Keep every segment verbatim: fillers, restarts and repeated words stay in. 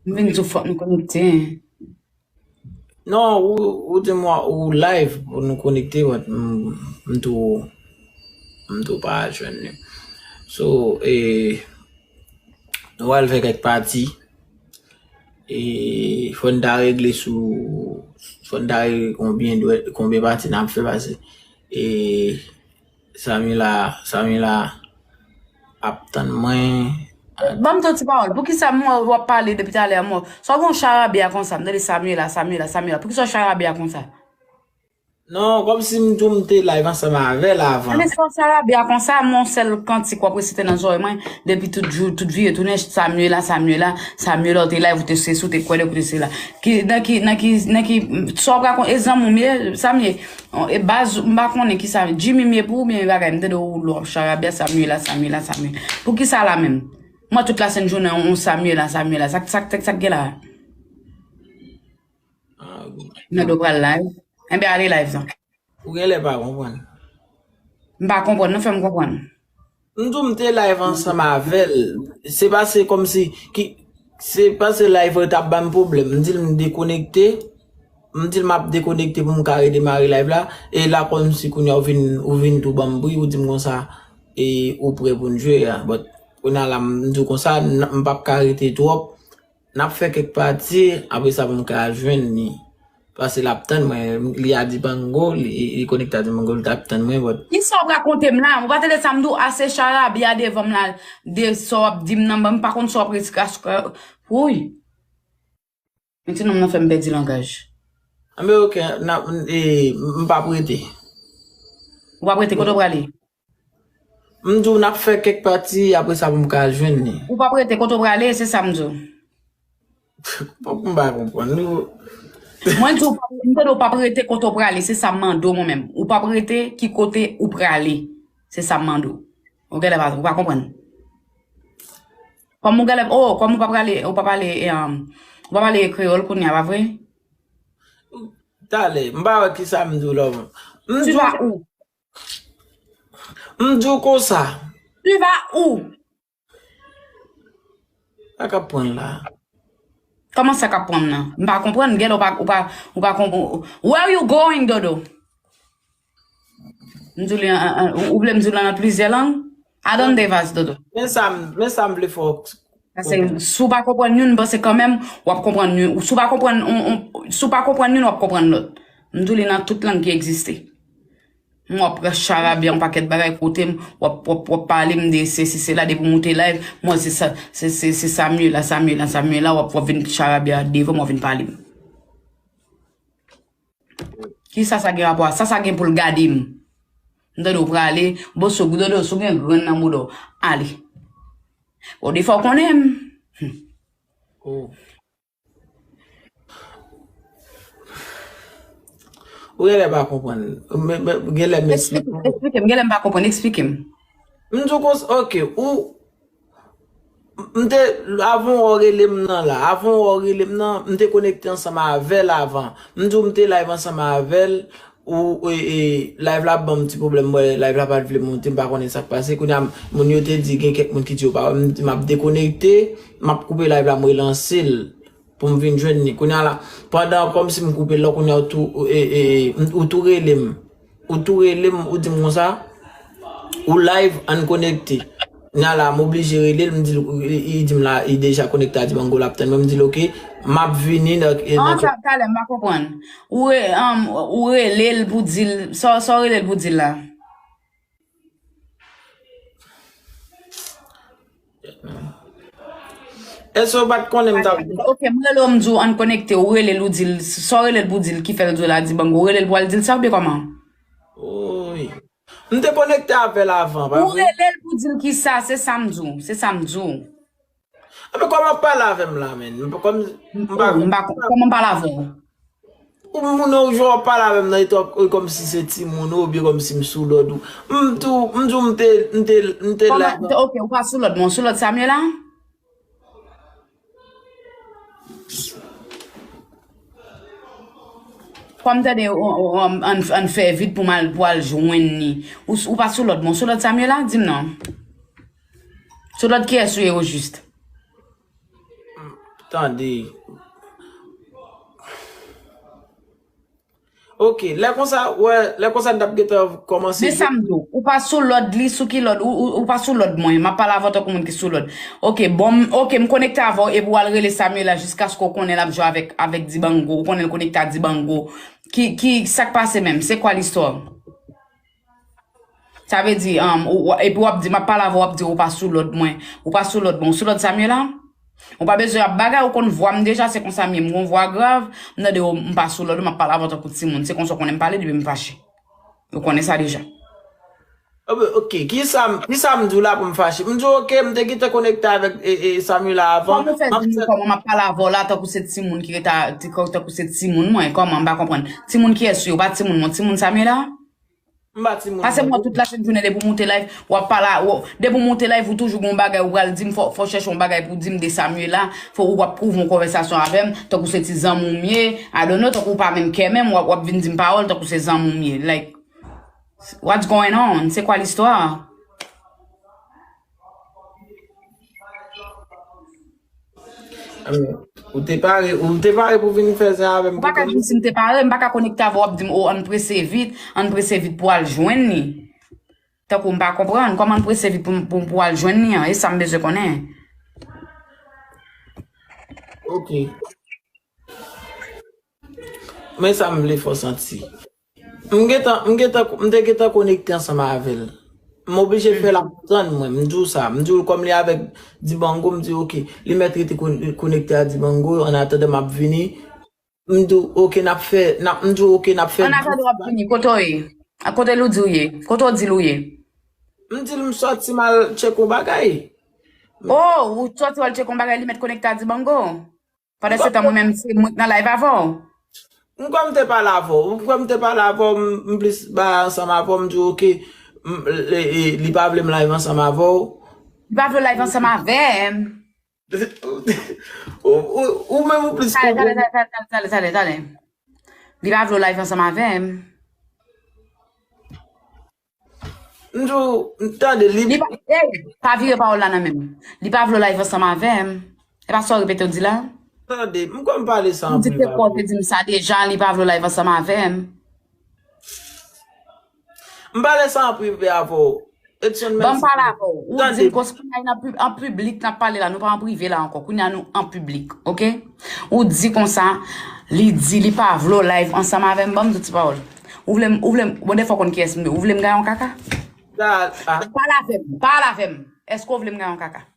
M vin di w fòk nou konekte. Non, ou, ou di m ou live pou nou konekte, but m, m tou, m tou pa jwenn li. So, e, nou pral fè kèk pati. E, fò n ta regle sou, fò n ta regle konbyen, dwè- konbyen pati n ap fè pase. E, Samuela, Samuela ap tann mwen. Ban m ton ti pawòl. Poukisa m wè w ap pale depi talè a, m wè sa w gen yon charabya konsa? M tande Samuela, Samuela, Samuela. Poukisa w charabya konsa? Non, kòmsi m tou m te live ansanm avè l avan. Tande sa w charabya konsa, m yon sèl kantik w ap resite nan zòrèy mwen depi tout jou, tout vi e tounen, Samuela, Samuela, Samuela, w te live, ou te sesi, ou te kwè, ou te sela. Ki, nan ki, nan ki, nan ki, sa w ap rakonte, e zanmi w m ye, sa m ye. E baz, m pa konnen kisa, Jimmy m ye pou ou, byen bagay, m tande w lè w ap charabya, Samuela, Samuela, Samuela. Pou kisa la menm? Mwen tout lasent jounen, on Samuela, Samuela. Sa, sa, sa, sa k gen la? Ah, Nan do pral live. Enben, ale live lan. Ou genlè pa konprann. M pa konprann, non, fè m konprann. M di w m te live ansanm avè l. Se pa se kòmsi ki, se pa se live t ap ban m pwoblèm. M di l m dekonekte. M di l m ap dekonekte pou m ka redemare live la. E la kòmsi kounye a ou vin, ou vin tou ban m bri, ou di m konsa, e ou prè pou n jwe a. But kounye a la, m di w konsa, n- m p ap ka rete twòp. N ap fè kèk pati, apre sa pou m ka jwenn li. Paske l ap tann mwen, li a Dibango, li, li konekte a Dibango, li t ap tann mwen, but Kisa w ap rakonte m la? Ou pa tande sa m di w a, se charabya devan m la, de sa w ap di m nan, m pa konn sa w ap resi-, wouy. Men ti nonm nan fè m pèdi langaj. Anben, ok, n ap, e, m p ap rete. Ou p ap rete, kote w prale? M di w n ap fè kèk pati, apre sa pou m ka jwenn li. Ou p ap rete, kote w prale, se sa m di w. Fòk m pa konprann nou. Mwen di w, m tande w p ap rete kote w prale, se sa m mande w mwen menm. Ou p ap rete, ki kote ou prale? Se sa m mande w. Ou genlè pa, ou pa konprann. Kòm ou genlè, oh, kòm ou pa prale, ou pa pale, e, um, ou pa pale kreyòl kounye a, pa vre? Talè, m pa wè kisa m di w la. M di w, Tu vas où? M di w konsa. Tu vas où? Sa k ap pran la? Kòman sa k ap pran nan? M pa konprann, gèlè ou pa, ou pa, ou pa konprann. Where you going, Dodo? M di w li an, an, an, ou vle m di w l nan plizyè lang? Adonde vas, Dodo. Men sa m, men sa m vle fè w. Paske si w pa konprann youn, m panse kanmenm w ap konprann youn. Si w pa konprann, on, on, si w pa konprann youn, w ap konprann lòt. M di w li nan tout lang ki egziste. M w ap pran charabya, yon pakèt bagay kote m, w ap, w ap, w ap pale m de sesi, sela, depi w moute live, mwen se sa, se, se, se Samuela, Samuela, Samuela, w ap, w ap vin charabya devan m, w ap vin pale m. Kisa sa gen rapò a? Sa, sa gen pou l gade m. M tande w prale, bon, si w, Dodo, si w gen grenn nan bouda w, ale. Bon, defwa w konnen m. Hmm. Oh. Ou genlè pa konprann. Men, men, genlè m Eksplike m, eksplike m. Genlè m pa konprann, eksplike m. M di w konsa, ok, ou, m te, avan w rele m nan la, avan w rele m nan, m te konekte ansanm avè l avan. M di w m te live ansanm avè l, ou, e, e, live la ban m ti pwoblèm, mwen, live la pa t vle monte, m pa konnen sa k pase. Kounye a, moun yo te di, gen kèk moun ki di yo pa wè m, m di m ap dekonekte, m ap koupe live la, m relanse l. Pou m vin jwenn li. Kounye a la, pandan kòmsi m koupe l la, kounye a ou tou, e, e, ou tou rele m. Ou tou rele m, ou di m konsa, ou live, ann konekte. Kounye a la, m oblije rele l, m di l, li, li di m la, li deja konekte a Dibango, l ap tann mwen, m di l, ok, m ap vini nan, e, nan. An, sa, talè, m pa konprann. Ou re-, um, ou rele l pou di l, sa, sa w rele l pou di l la? Èske w pa t konnen m t ap. Ok, m rele w, m di w ann konekte, ou rele l, ou di l, sa w rele l pou di l ki fè l di w la, Dibango, ou rele l pou w al di l sa oubyen kòman? Wi. M te konekte avè l avan, pa vre? Ou rele l pou di l kisa, se sa m di w, se sa m di w. Anben, kòman w ap pale avè m la, menn? M pa, m pa, m pa, kòman m pale avè w? Ou moun ou jwe w ap pale avè m nan, e twòp, e kòmsi se timoun ou, oubyen kòmsi m sou lòd ou. M tou, m di w m te, m te, m te la. Kòman, ok, ou pa sou lòd, men w sou lòd Samuela? Kòm tande, o, o, o, ann, ann fè vit pou m al, pou al jwenn li. Ou, ou pa sou lòd, men w sou lòd Samuela? Di m non. Sou lòd kiyès ou ye ojis? Tande. Ok, lè konsa, wè, lè konsa n t ap gentan kòmanse. Men sa m di w, ou pa sou lòd li, sou ki lòd, ou, ou, ou pa sou lòd mwen, m ap pale avè w tankou moun ki sou lòd. Ok, bon, m- ok, m konekte avè w epi w al rele Samuela jiskaske w konnen l ap jwe avèk, avèk Dibango, ou konnen l konekte a Dibango. Ki, ki, sa k pase menm? Se kwa listwa? Sa vle di, um, ou, ou- epi w ap di, m ap pale avè w, w ap di ou pa sou lòd mwen. Ou pa sou lòd mwen, ou sou lòd Samuela? Ou pa bezwen ap bagay, ou konn vwa m deja, se konsa m ye, m gon vwa grav, m tande w, m pa sou lòd ou, m ap pale avè w tankou timoun. Se konsa w konnen m pale depi m fache. Ou konnen sa deja. Ah ben, ok, kisa m, kisa m di w la pou m fache? M di w, ok, m te gentan konekte avèk e, e, Samuela avan. Kòman w fè di m kòman m ap pale avè w la tankou se timoun ki rete a, ti- tankou se timoun mwen, kòman m pa konprann? Timoun kiyès ou ye? Ou pa timoun mwen, timoun Samuela? M pa timoun mwen. Pase mwen tout lasenn jounen depi w moute live, w ap pale, w- depi w moute live, ou toujou gon bagay ou pral di m, fò, fò chèche yon bagay pou di m de Samuela, fò ou ap ouvri yon konvèsasyon avè m, tankou se ti zanmi w m ye, I don't know, tankou w pa menm kè menm, w ap, w ap vin di m pawòl, tankou se zanmi w m ye. Like, what's going on? Se kwa listwa? Ou te pare, ou te pare pou vin fè zen avè m pou konnen? Ou pa ka di m si m te pare, m pa ka konekte avè w, w ap di m, o, ann prese vit, ann prese vit pou al jwenn li. Tankou m pa konprann, kòman ann prese vit pou, pou, pou al jwenn li an? E sa m bezwen konnen. Ok. Men sa m vle fè w santi. M gentan, m gentan, m te gentan konekte ansanm avè l. M oblije fè l ap tann mwen, m di w sa. M di w kòm li avèk Dibango, m di ok, li mèt rete kon- konekte a Dibango, an atandan m ap vini. M di w ok, n ap fè, n ap, m di w ok, n ap fè. An atandan w ap vini, kote w ye? A kote l ou di w ye? Kote w di l ou ye? M di l m sòti m al tcheke yon bagay. Oh, ou sòti w al tcheke yon bagay, li mèt konekte a Dibango? Pandan se tan, mwen menm, se mwen k nan live avè w. M kwè m te pale avè w. M kwè m te pale avè w, m, m plis bay ansanm avè w, m di w, ok, m, e, e, li pa vle m live ansanm avè w. Li pa vle w live ansanm avè m. Ou, ou, ou menm ou plis konprann. Tale, tale, tale, tale, tale, tale, tale. Li pa vle w live ansanm avè m. M di w, tande, li Li pa, ey, pa vire pawòl la nan men m. Li pa vle w live ansanm avè m. E pa sa w repete w di la? Tande, m kwè m pale sa an prive avè w. Ou di se pa w te di m sa deja, li pa vle w live ansanm avè m. M pale sa an prive avè w. Edson, ban m pale avè w. Ou di m konsa, kounye a nan pib- an piblik n ap pale la, nou pa an prive la ankò. Kounye a nou an piblik, ok? Ou di konsa, li di li pa vle w live ansanm avè m. Ban m di w ti pawòl. Ou vle m, ou vle m, bon, defwa w konn kiyès m ye. Ou vle m gaye yon kaka? Pale avè m, pale avè m. Èske w vle m gaye yon kaka?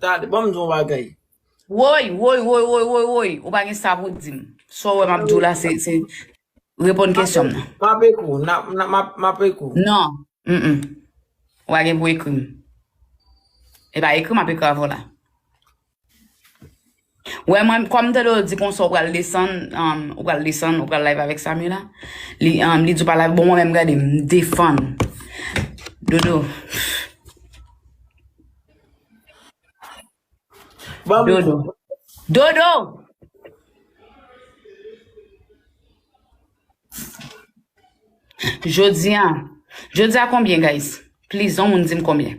Tande, ban m di w yon bagay. Woy, woy, woy, woy, woy, woy. Ou pa gen sa pou w di m. Sa w wè m ap di w la, se, se reponn kesyon m nan. M ap ekri w, n ap, n ap, m ap, m ap ekri w. Non. Mm, mm. Ou pa gen pou ekri m. E pa ekri m ap ekri avè w la. Wè, mwen, kòm m tande w di konsa, ou pral desann, um, ou pral desann, ou pral live avèk Samuela. Li, um, li di w pa live. Bon, mwen menm, gade, m defann. Dodo. Dodo. Dodo! Jodi a. Jodi a konbyen, guys? Please, yon moun di m konbyen.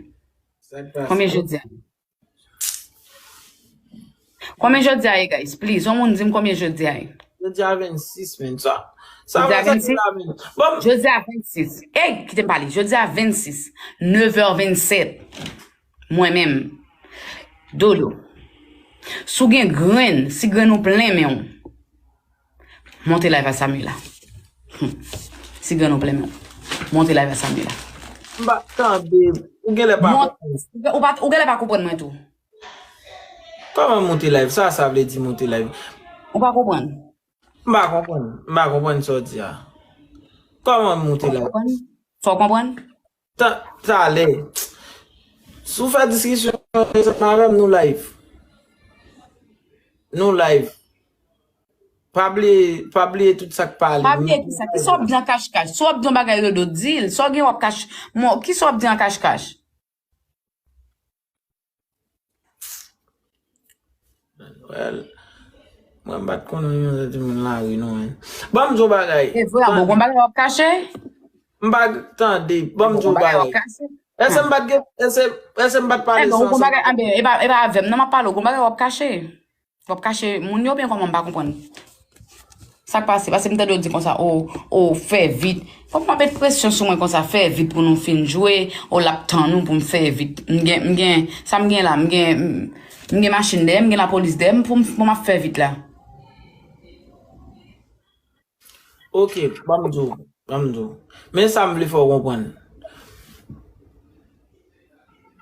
Konbyen jodi a? Konbyen jodi a ye, guys? Please, yon moun di m konbyen jodi a ye. Jodi a vennsis, men. Sa, sa jodi a vennsis? Bon. Jodi a vennsis. Ey, kite m pale. Jodi a vennsis. Nevè vennsèt. Mwen menm. Dodo. Si w gen grenn, si grenn ou plen men w, monte live a Samuela. Hmm. Si grenn ou plen men w, monte live a Samuela. M pa tande. Ou genlè pa konprann. Ou pa, ou genlè pa konprann mwen tou. Kòman monte live? Sa, sa vle di monte live? Ou pa konprann? M pa konprann. M pa konprann sa w di a. Kòman monte live? Fò w konprann. Ta-, talè. Si w fè diskisyon ansanm avè m, nou live. Nou live. Pa bliye, pa bliye tout sa k pale. Pa bliye ki sa. Ki sa w ap di an kachkach? Si w ap di yon bagay, Dodo, di l. Sa w gen w ap kach-, mo-, ki sa w ap di an kachkach? Well, mwen m pa t konnen yon timoun lari non, men. Ban m di w bagay. Se vre, bon, gon bagay w ap kache? M pa tande. Ban m di w bagay. Gon bagay w ap kache? Èske m pa t gen, èske, èske m pa t pale Enben, ou san, gon san bagay, enben, e pa, e pa avè m, non, m ap pale, ou gon bagay w ap kache. W ap kache moun yo, oubyen kòman, m pa konprann. Sa k pase? Paske m tande w di konsa, o, o, fè vit. Fòk w ap met presyon sou mwen konsa, fè vit pou nou fin jwe, o, l ap tann ou pou m fè vit. M gen, m gen, sa m gen la, m gen, m gen machin dèyè m, m gen lapolis dèyè m, pou m, pou m ap fè vit la. Ok, ban m di w, ban m di w. Men sa m vle fè w konprann.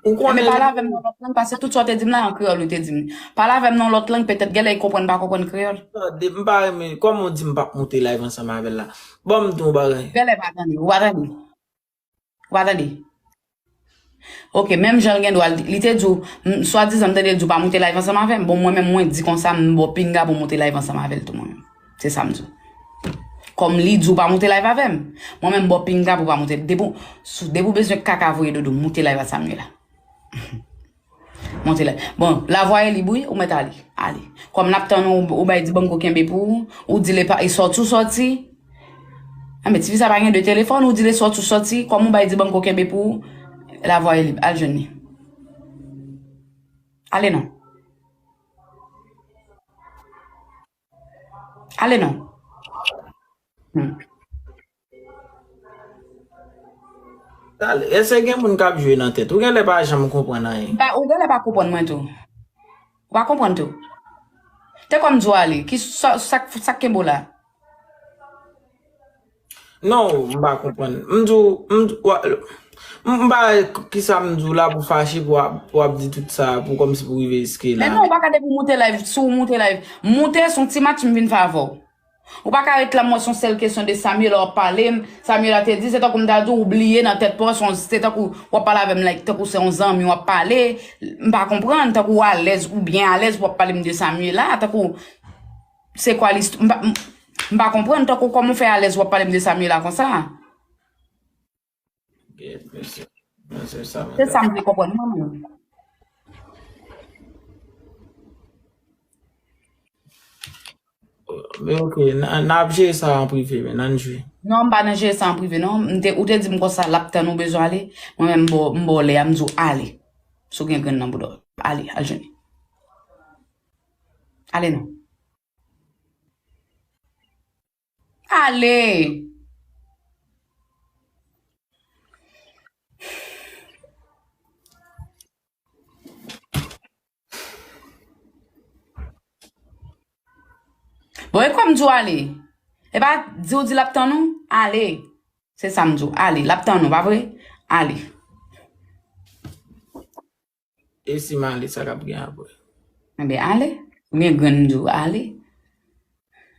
Ou konnen. Enben, pale avè m nan lòt lang, paske tout sa w te di m la, an kreyòl ou te di m. Pale avè m nan lòt lang, petèt, genlè, li konprann, pa konprann kreyòl. Tande, m pa renmen, kòman w di m p ap moute live ansanm avè l la? Ban m di w yon bagay. Genlè pa tande, ou pa tande. Ou pa tande. Ok, menm jan l gen dwa, li, li te di w, m, swadizan m tande l di w pa moute live ansanm avè m. Bon, mwen menm, mwen di konsa, m ba w pinga pou w moute live ansanm avè l tou, mwen menm. Se sa m di w. Kòm li di w pa moute live avè m, mwen menm, m ba w pinga pou w pa moute. Depi w, sou, depi w bezwen kaka voye dodo, moute live a Samuela. Monte la. Bon, lavwa e lib, wi, ou mèt ale. Ale. Kòm n ap tann ou, ou bay Dibango kenbe pou ou, ou di l e pa, e sòti ou sòti. Anben, tifi sa pa gen de telefòn, ou di l e sòti ou sòti, kòm ou bay Dibango kenbe pou ou, lavwa e lib, al jwenn li. Ale non. Ale non. Hmm. Tande, èske gen moun k ap jwe nan tèt? Ou genlè pa janm konprann anyen. Ba, ou genlè pa konprann mwen tou. Ou pa konprann tou. Te kòm di w ale, ki sa, sa, sa k kenbe w la? Non, m pa konprann. M di w, m di w, wa-, m, m pa wè kisa m di w la pou fache, pou w ap, pou w ap di tout sa, pou kòmsi pou rive jiske la. Men non, ou pa ka depi w moute live, si w moute live. Moute, se yon ti match m vin fè avè w. Ou pa ka ret la, m wè se yon sèl kesyon de Samuela w ap pale m. Samuela te di, se tankou m ta di w, ou bliye nan tèt pa w, se yon, se tankou w ap pale avè m, like, tankou se yon zanmi w ap pale. M pa konprann, tankou w alèz, ou byen alèz pou w ap pale m de Samuela, tankou, se kwa list-, m pa, m, m pa konprann, tankou kòman w fè alèz w ap pale m de Samuela konsa. Gen, mesye. Mesye sa, Se sa m vle konprann mwen menm. Men ok, n, n ap jere sa an prive, men n ann jwe. Non, m pa nan jere sa an prive, non. M te, ou te di m konsa, l ap tann ou bezwen ale. Mwen menm, m ba w, m ba w lè a, m di w ale. Si w gen grenn nan bouda w, ale, al jwenn li. Ale non. Ale! Bon, e kòm di w ale? E pa di w di l ap tann ou? Ale. Se sa m di w. Ale. L ap tann ou, pa vre? Ale. E si m ale, sa k ap gen apre? Enben, ale. Ou gen grenn m di w, ale.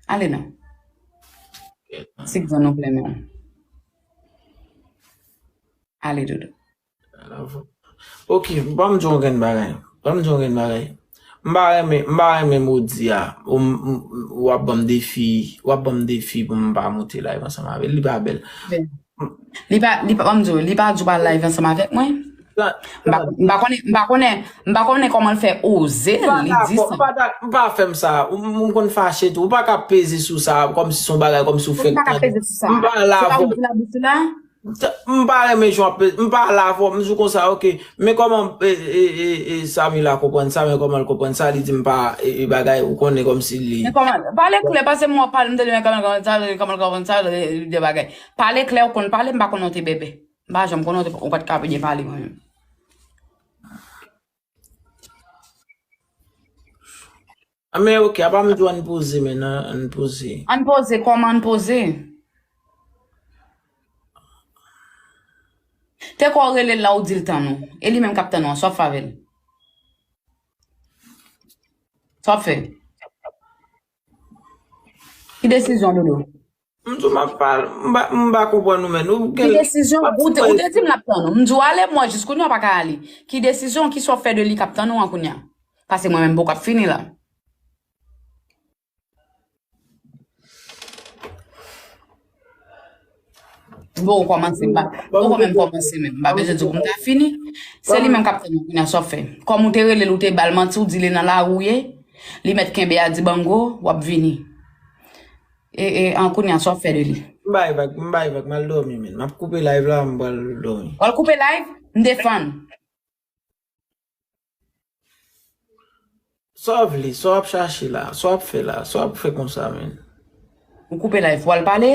Ale non. Si grenn ou plen men w. Ale, dodo. Ok, ban m di w yon grenn bagay. Ban m di w yon grenn bagay. M pa renmen, m pa renmen modi a. Ou, m, m, w ap ban m defi, w ap ban m defi pou m pa moute live ansanm avè l. Li pa bèl. Li pa, li pa, ban m di w, li pa di w pa live ansanm avèk mwen. M pa, m pa konnen, m pa konnen, m pa konnen kòman l fè oze, li di sa. M pa, m pa fè m sa. Ou, m konn fache tou. Ou pa ka peze sou sa, kòmsi se yon bagay, kòmsi ou fèk tande. M pa la avè w. M pa renmen jan w ap, m pa la avè w, m di w konsa, ok. Men kòman, e, e, e, e, Samuela konprann sa, men kòman l konprann sa, li di m pa, e, e, bagay, ou konnen kòmsi li. Men kòman, pale klè, paske mwen pale, m tande men kòman, kòman sa, kòman, kòman sa, de bagay. Pale klè, ou konn pale, m pa konnen w te bèbè. M pa janm konnen w te, ou pa t ka byen pale mwen menm. Men ok, apa m di w ann poze, men ann poze. Ann poze, kòman ann poze? Te kwè w rele l la, ou di l tann ou. E li menm k ap tann ou an, sa w ap fè avè l? Sa w ap fè? Ki desizyon, Dodo? M di w m ap pale, m pa, m pa konprann ou menm. Ou gen. Ki desizyon? Ou te, ou te di m l ap tann ou. M di w ale, mwen jis kounye a w pa ka ale. Ki desizyon, kisa w fè de li k ap tann ou an kounye a? Paske mwen menm m poko ap fini la. M poko kòmanse, m pa, m poko menm kòmanse menm. M pa bezwen di w pou m ta fini. Se li menm k ap tann ou kounye a, sa w ap fè? Kòm ou te rele l, ou te ba l manti, ou di l e nan lari w ye, li mèt kenbe a Dibango, w ap vini. E, e, an kounye a, sa w ap fè de li? M bay vag, m bay vag, m al dòmi, men. M ap koupe live la, m pral dòmi. W al koupe live? M defann. Sa w vle, sa w ap chache la, sa w ap fè la, sa w ap fè konsa, menn. Ou koupe live pou al pale?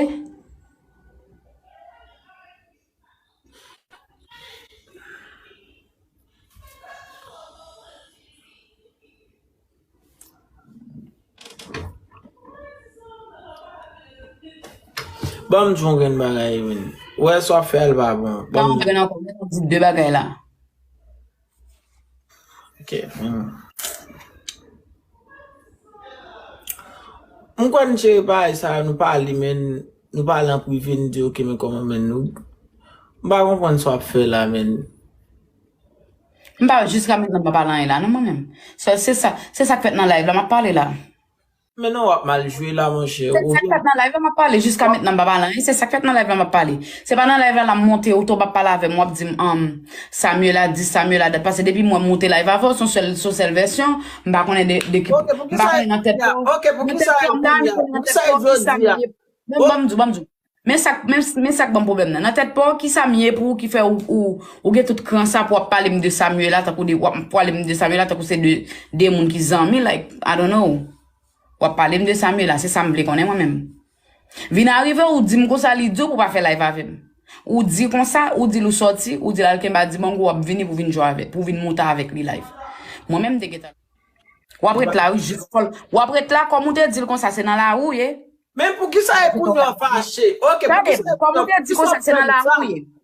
Ban m di yon grenn bagay, menn. Ou wè sa w ap fè a, l pa bon. Ban m di. Yon grenn ankò, men ou di de bagay la. Ok. Hmm. M kwè n cheri bagay sa, nou pale, menn, nou pale an prive, n di, ok, men kòman, menn, nou. M pa konprann sa w ap fè la, menn. M pa, jiska mentnan, m pa pale anyen la, non, mwen menm. Se, se sa, se sa k fèt nan live la, m ap pale la. Men non, w ap mal jwe la, monchè. Se sa k fèt nan live la, m ap pale. Jiska mentnan, m pa pale anyen. Se sa k fèt nan live la, m ap pale. Se pa nan live la, la m monte, ou tonbe ap pale avè m, w ap di m, um, Samuela di, Samuela dat. Paske depi mwen monte live avè w, se yon sèl, se yon sèl vèsyon. M pa konnen de, de ki, m pa konnen nan tèt pa w. Nan tèt pa w, m pa konnen nan tèt pa w ki Samuela. Ban m di w, ban m di w. Men sa, men, men sa k ban m pwoblèm nan. Nan tèt pa w, ki sa m ye pou w ki fè ou, ou, ou gen tout kran sa pou w ap pale m de Samuela, tankou de, w ap pale m de Samuela, tankou se de, de moun ki zanmi, like, I don't know. W ap pale m de Samuela, se sa m vle konnen mwen menm. Vin arive, ou di m konsa, li di w pou w pa fè live avè m. Ou di konsa, ou di l ou sòti, ou di l al kenbe a Dimango, w ap vini pou vin jwe avè, pou vin monte avèk li live. Mwen menm, m te gentan. W ap ret la, wi, jis fò l. W ap ret la, kòm ou te di l konsa, se nan lari w ye. Men poukisa e kounye w fache? Ok, poukisa e kounye w fache? Poukisa w ap fè m sa?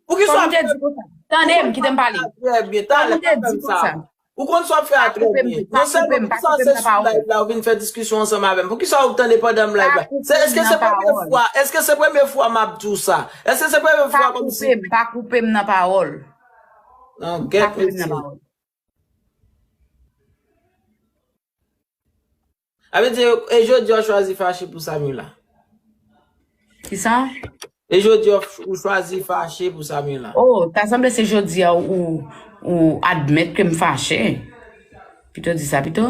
Poukisa w ap fè m sa? Tande m, kite m pale. Trè byen, talè, pa fè m sa. Ou konn sa w ap fè a trè byen. Non sèlman poukisa w se sou live la, ou vin fè diskisyon ansanm avè m. Poukisa ou tande pandan m live la? Se, èske se premye fwa? Èske se premye fwa m ap di w sa? Èske se premye fwa kòmsi? Pa koupe m, pa koupe m nan pawòl. Non, gèt mesye. Sa vle di, e jodi a w chwazi fache pou Samuela? Kisa? E jodi a w ch-, ou chwazi fache pou Samuela? Oh, ta sanble se jodi a ou, ou admèt ke m fache. Pito di sa pito.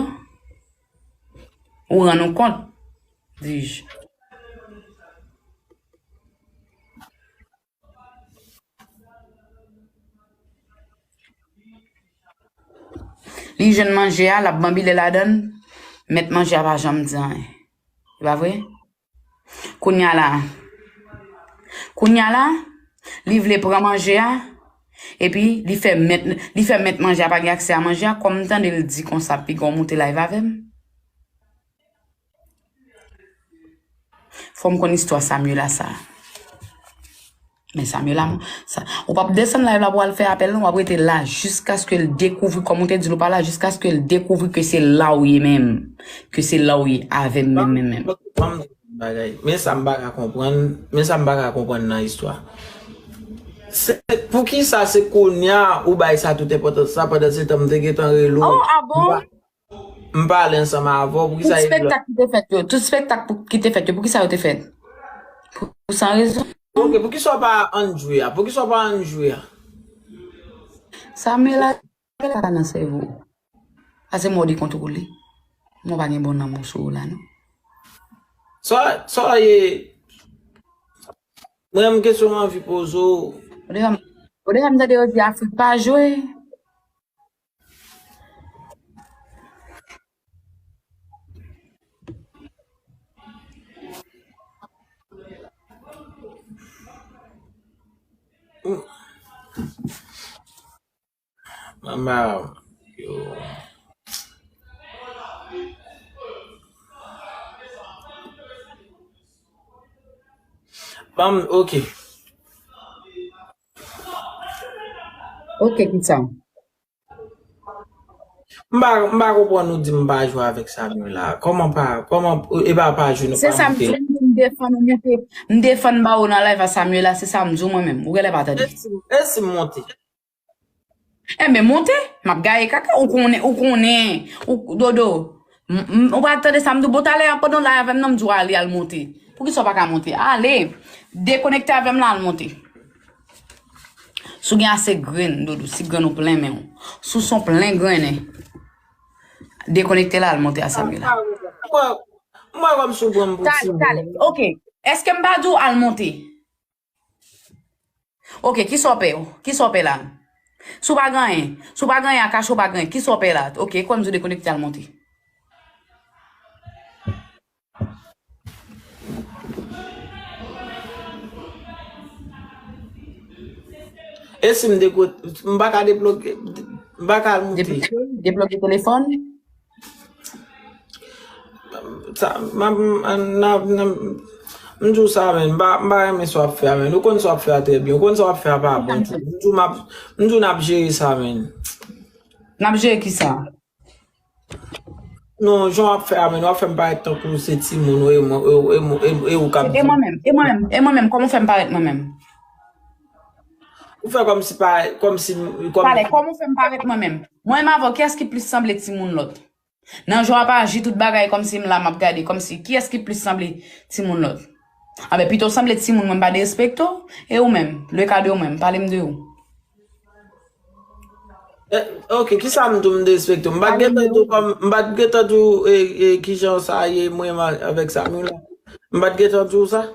Ou rann ou kont, dis-je. Li jwenn manje a, l ap banbile ladan l, mèt manje a pa janm di anyen. E pa vre? Kounye a la, kounye a la, li vle pran manje a, epi li fè mèt, li fè mèt manje a pa gen aksè a manje a, kòm m tande l di konsa, piga w monte live avè m. Fò m konn istwa Samuela sa. Men Samuela, sa, ou p ap desann live la pou al fè apèl, non, w ap rete la jiskaske l dekouvri, kòm ou te di l ou pa la, jiskaske l dekouvri ke se la w ye menm, ke se la w ye avè m menm, menm, menm. Ban m di w yon bagay. Men sa m pa ka konprann, men sa m pa ka konprann nan istwa. Se, poukisa se kounye a ou bay sa tout enpòtans la, pandan se tan m te gentan rele w? Oh, ah bon? M pale ansanm avè w, poukisa e... Tout spektak ki te fèt yo, tout spektak pou, ki te fèt yo, poukisa yo te fèt? Pou, pou san rezon. Ok, poukisa w pa ann jwe a? Poukisa w pa ann jwe a? Samuela, Samuela pa nan sèvo. Pase mò dekontwole. Mò pa gen bon nanm sou ou la, non. Sa, sa ye. Mwen, m kesyon m anvi poze w. Ou deja, ou deja m tande yo di Afrik pa jwe. Mama, yo. Ban m, ok. Ok, kisa? M pa, m pa konprann ou di m pa jwe avèk Samuela. Kòman pa, kòman, e pa, pa jwe, nou pa monte? Se sa m di, m defann ou monte. M defann ba ou nan live a Samuela, se sa m di w mwen menm. Ou genlè pa tande. E si, e si m monte? Enben, monte. M ap gaye kaka. Ou konnen, ou konnen. Ou, Dodo. M, m, ou pa tande sa m di w? Bon, talè a, pandan w la avè m nan, m di w ale, al monte. Poukisa w pa ka monte? Ale. Dekonekte avè m la, al monte. Si w gen ase grenn, Dodo, si grenn ou plen men w, si w son plen grennen, dekonekte la, al monte a Samuela. Mwen, mwen kòmsi w pran m pou timoun. Talè, talè. Ok. Èske m pa di w al monte? Ok, kisa w pè? Kisa w pè la? Si w pa gen anyen, si w pa gen anyen a kache, w pa gen anyen. Kisa w pè la? Ok, kwè m di w dekonekte al monte. E si m dekote, m pa ka debloke, m pa ka al moute. Debloke, debloke telefòn? Sa, m ap, m, n ap, n ap, m di w sa, men, m pa, m pa renmen sa w ap fè a, men. Ou konn sa w ap fè a trè byen. Ou konn sa w ap fè a pa bon tou. M di w m ap, m di w n ap jere sa, men. N ap jere kisa? Non, jan w ap fè a, men, w ap fè m parèt tankou se timoun, e mwen, e, e, e, e ou k ap di. E mwen menm, e mwen menm, e mwen menm, kòman w fè m parèt mwen menm? Ou fè kòmsi pa, kòmsi, kòm... Pale, kòman w fè m parèt mwen menm? Mwen menm avè w, kiyès ki plis sanble timoun lòt? Nan jan w ap aji tout bagay kòmsi m la m ap gade, kòmsi kiyès ki plis sanble timoun lòt? Anben, pito w sanble timoun mwen m pa derespekte w, e ou menm, le ka de ou menm, pale m de ou. Eh, ok, kisa m di w m derespekte w? M pa t gentan di w kòm, m pa t gentan di w, eh, eh, kijan sa ye mwen menm avèk Samuela. M pa t gentan di w sa?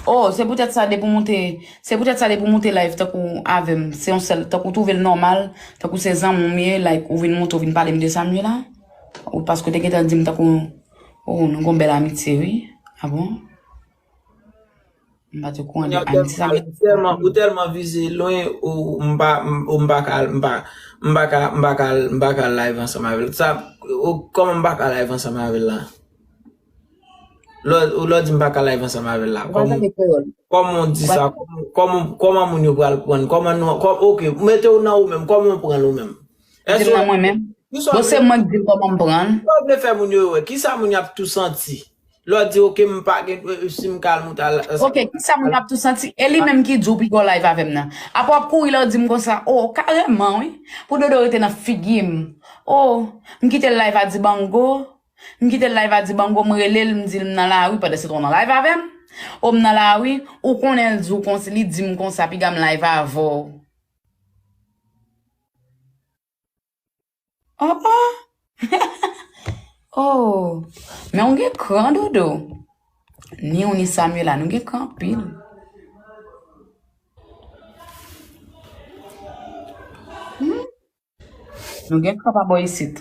Oh, se poutèt sa depi w moute, se poutèt sa depi w moute live tankou avè m, se yon sèl, tankou w twouve l nòmal, tankou se zanmi w m ye, like, ou vin moute, ou vin pale m de Samuela? Ou paske w te gentan di m tankou, oh, nou gon bèl amitye, wi. Ah bon? M pa t okouran de amitye sa, men... Ou tèlman, ou tèlman vize lwen, ou m pa, m, ou m pa ka, m pa, m pa ka, m pa ka, m pa ka live ansanm avè l. Sa, ou, kòman m pa ka live ansanm avè l la? Lè, ou lè w di m pa ka live ansanm avè l la, kòman, kòman w di sa? Kòman, kòman, kòman moun yo pral pran? Kòman nou, kò-, ok, mete w nan ou menm, kòman w pran l ou menm? Di l nan mwen menm. Bon, se mwen k di l kòman m pran l. Sa w vle fè moun yo wè? Kisa moun y ap tou santi? Lè w di, ok, m pa gen, si m ka al moute al... Ok, kisa moun ap tou santi? E li menm ki di w piko live avè m nan. Apre w ap kouri lè w di m konsa, oh, kareman, wi. Pou Dodo rete nan figi m. Oh, m kite l live a Dibango. M kite l live a Dibango, m rele l, m di l m nan lari, pandan se tan w nan live avè m. Oh, m nan lari, ou konnen l di w konsa, li di m konsa, piga m live avè w. Oh, oh. Oh. Men w gen kran, Dodo. Ni w ni Samuela, nou gen kran anpil. Hmm? Nou gen kran pa bò isit.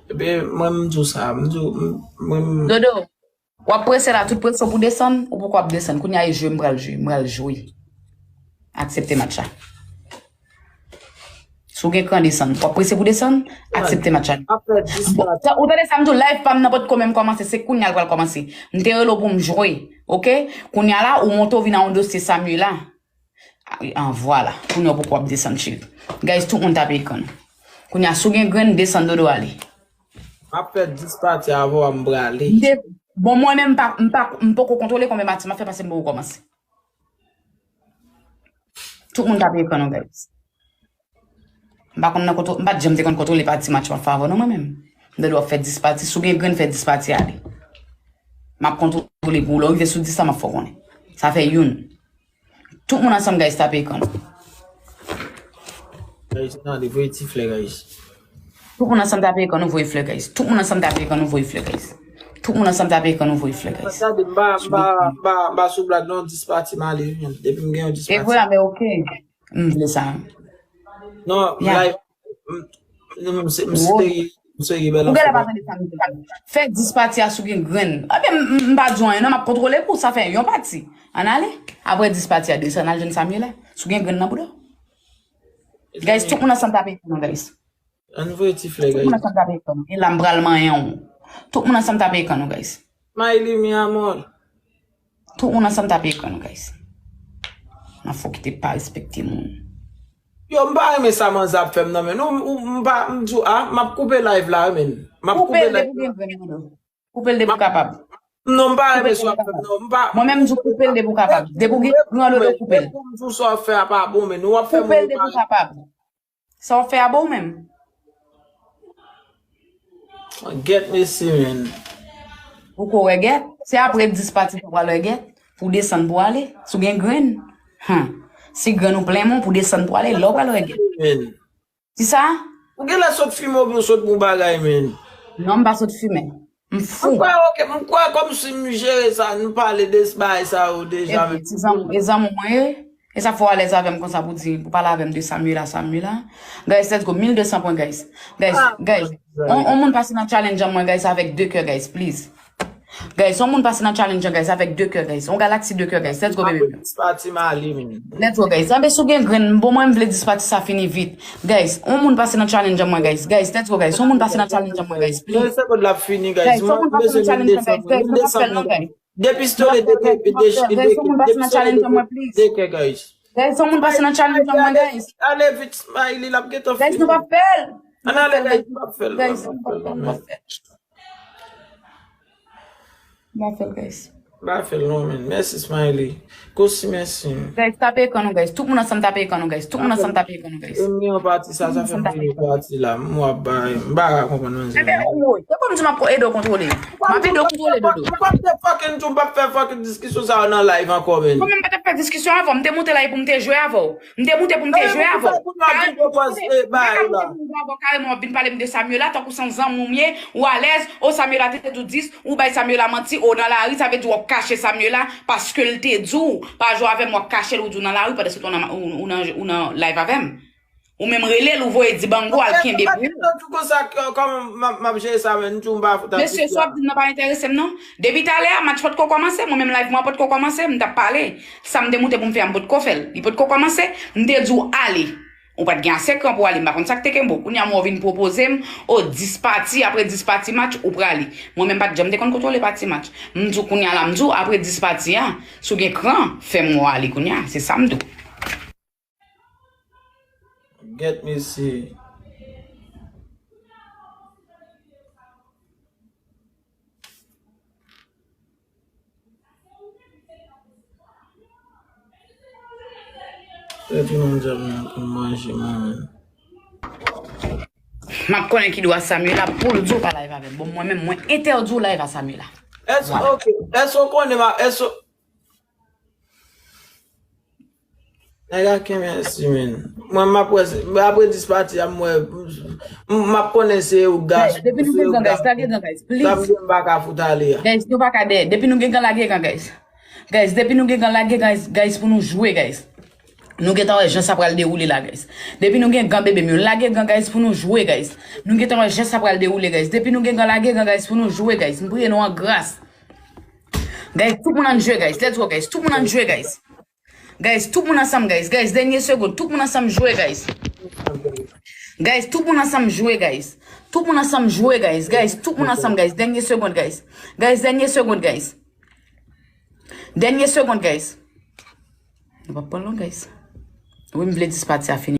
Ebyen, mwen, m di w sa, m di w, m, mwen, m... Dodo, w ap prese la, tout presyon pou desann, ou poko ap desann. Kounye a e jwe m pral jwe, m pral jwe. Aksepte match la. Si w gen kran desann, w ap prese pou desann, aksepte match la. Bon, ou tande sa m di w, live pa m nan potko menm kòmanse, se kounye a l pral kòmanse. M te rele w pou m jwe, ok? Kounye a la, ou monte w vin a yon dosye Samuela. Ah, vwala. Kounye a w poko ap desann, cheri. Guys, tout moun tape ekran nou. Kounye a, si w gen grenn, desann, Dodo ale. M ap fè dis pati avè w, m prale. M te, bon, mwen menm, m pa, m pa, m poko kontwole konbyen pati m ap fè paske m poko kòmanse. Tout moun tape ekran nou, guys. M pa konn nan kontwo-, m pa t janm te konn kontwole pati match m ap fè avè w non, mwen menm. M tande w ap fè dis pati, si w gen grenn fè dis pati ale. M ap kontwole pou w, lè w rive sou dis la, m ap fè w konnen. Sa fè youn. Tout moun ansanm, guys, tape ekran nou. Guys, tande, voye ti flè, guys. Tout moun ansanm tape ekran nou, voye flè, guys. Tout moun ansanm tape ekran nou, voye flè, guys. Tout moun ansanm tape ekran nou, voye flè, guys. Tande, m pa, m pa, m pa, m pa sou blag non, dis pati m ale, wi, menm. Depi m gen yon dis pati. E vre, men ok. M vle sa. Non, like, m, m, m se-, m serye, m serye, bèl anfòm. Ou genlè pa tande sa m di la. Fè dis pati a si w gen grenn. Ebyen, m, m, m pa di w anyen, non, m ap kontwole pou w, sa fè yon pati. Ann ale. Apre dis pati a, desann al jwenn Samuela. Si w gen grenn nan bouda w. Guys, tout moun ansanm tape ekran nou, guys. Ann voye ti flè, guys. Tout moun ansanm tape ekran nou. E la, m pral manyen w. Tout moun ansanm tape ekran nou, guys. Mayli, mi amor. Tout moun ansanm tape ekran nou, guys. Nan fò ki te pa respekte moun. Yo, m pa renmen sa manzè ap fè m nan, men. Non, m, m pa, m di w, a, m ap koupe live la, wi, men. M ap koupe live la. Koupe l depi w gen grenn, Dodo. Koupe l depi w kapab. Non, m pa renmen sa w ap fè m, non. M pa... Mwen menm, m di w koupe l depi w kapab. Depi w gen grenn, Dodo, koupe l. Pou m di w sa w ap fè a pa bon, men. Ou ap fè m... Koupe l depi w kapab. Sa w ap fè a bon ou menm? Gèt mesye, men. Ou ko wè gèt? Se apre dis pati pou w pral wè gèt. Pou w desann pou w ale. Si w gen grenn. Hum. Si grenn ou plen men, pou w desann pou w ale, la w pral wè gèt. Men. Kisa? Ou genlè sot fimen oubyen w sot bon bagay, men. Non, m pa sot fimen. M fou. M kwè, ok, m kwè kòmsi m jere sa, nou pale de bagay sa yo deja, men. Epi, ti zanmi, e zanmi mwen ye. E sa fè w alèz avè m konsa pou di, pou pale avè m de Samuela, Samuela. Guys, let's go. Mil de san pwen, guys. Guys, guys. On, on moun pase nan challenge an mwen, guys, avèk de kè, guys, please. Guys, on moun pase nan challenge an, guys, avèk de kè, guys. On galaksi de kè, guys. Let's go, baby. Dis pati m ale, men. Let's go, guys. Anben, si w gen grenn, bon, mwen, m vle dis pati sa fini vit. Guys, on moun pase nan challenge an mwen, guys. Guys, let's go, guys. On moun pase nan challenge an mwen, guys, please. Mil de san pwen la fini, guys. Guys, on moun pase nan challenge an, guys. Guys, nou pa fè l non, guys. Depistole de kè, de, de, depistole de kè, guys. Guys, on moun pase nan challenge an mwen, guys. Ale vit, Smiley, l ap gentan fini. Guys, nou pa fè l. Ann ale, guys, nou pa fè l. Guys, nou pa fè l, nou pa fè l. M pa fè l, guys. M pa fè l non, men. Mèsi, Smiley. Kosi, mèsi. Guys, tape ekran nou, guys. Tout moun ansanm tape ekran nou, guys. Tout moun ansanm tape ekran nou, guys. Premye pati sa, sa fè m vire pati la. M w ap bay. M pa ka konprann manzè. Ebyen, woy. Se kòm si m ap ede w kontwole. M ap ede w kontwole, Dodo. M p ap fè fucking, m p ap fè fucking diskisyon sa yo nan live ankò, men. Mwen menm pa t ap fè diskisyon avè w. M te moute la pou m te jwe avè w. M te moute pou m te jwe avè w. Kareman, m te moute pou m jwe avè w, kareman w ap vin pale m de Samuela, tankou se yon zanmi w m ye, ou alèz, o Samuela te di w dis, ou bay Samuela manti, o nan lari, sa vle di w ap kache Samuela, paske l te di w, pa jwe avè m, w ap kache l, ou di w nan lari, pandan se tan w nan, ou, ou nan, ou nan live avè m. Ou menm rele l, ou voye di Bango, al kenbe pou ou. Mesye, sa w ap di m nan pa enterese m, non. Depi talè a, match potko kòmanse, mwen menm live mwen potko kòmanse, m t ap pale. Sa m te moute pou m fè a, m potko fè l. Li potko kòmanse, m te di w ale. Ou pa t gen ase kran pou w ale, m pa konn sa k te kenbe w. Kounye a, mwen w vin pwopoze m, o, dis pati, apre dis pati match, ou prale. Mwen menm pa t janm te konn kontwole pati match. M di w kounye a la, m di w, apre dis pati a, si w gen kran, fè m wè w ale kounye a. Se sa m di w. Gèt mesye. Epi manzè mwen pou manje mwen menm. M ap konnen ki dwa Samuela pou l di w pa live avè m. Bon, mwen menm, mwen entèdi w live a Samuela. Èske, ok, èske w konnen ma, èske Nèg a kenbe si men. Mwen m ap wè, apre dis pati a, m wè, m ap konnen se yo gas. Guys, depi nou gen gan, guys, lage gan, guys, please. Sa m gen m pa ka fout ale a. Guys, nou pa ka dèyè. Depi nou gen gan, lage gan, guys. Guys, depi nou gen gan, lage gan, guys, pou nou jwe, guys. Nou gentan wè jan sa pral dewoule la, guys. Depi nou gen gan, bebe m yo, lage gan, guys, pou nou jwe, guys. Nou gentan wè jan sa pral dewoule, guys. Depi nou gen gan, lage gan, guys, pou nou jwe, guys. M priye nou an gras. Guys, tout moun ann jwe, guys. Let's go, guys. Tout moun ann jwe, guys. Guys, tout moun ansanm, guys. Guys, dènye segonn. Tout moun ansanm jwe, guys. Guys, tout moun ansanm jwe, guys. Tout moun ansanm jwe, guys. Guys, tout moun ansanm, guys. Dènye segonn, guys. Guys, dènye segonn, guys. Dènye segonn, guys. Nou p ap pran long, guys. Wi, m vle dis pati a fini.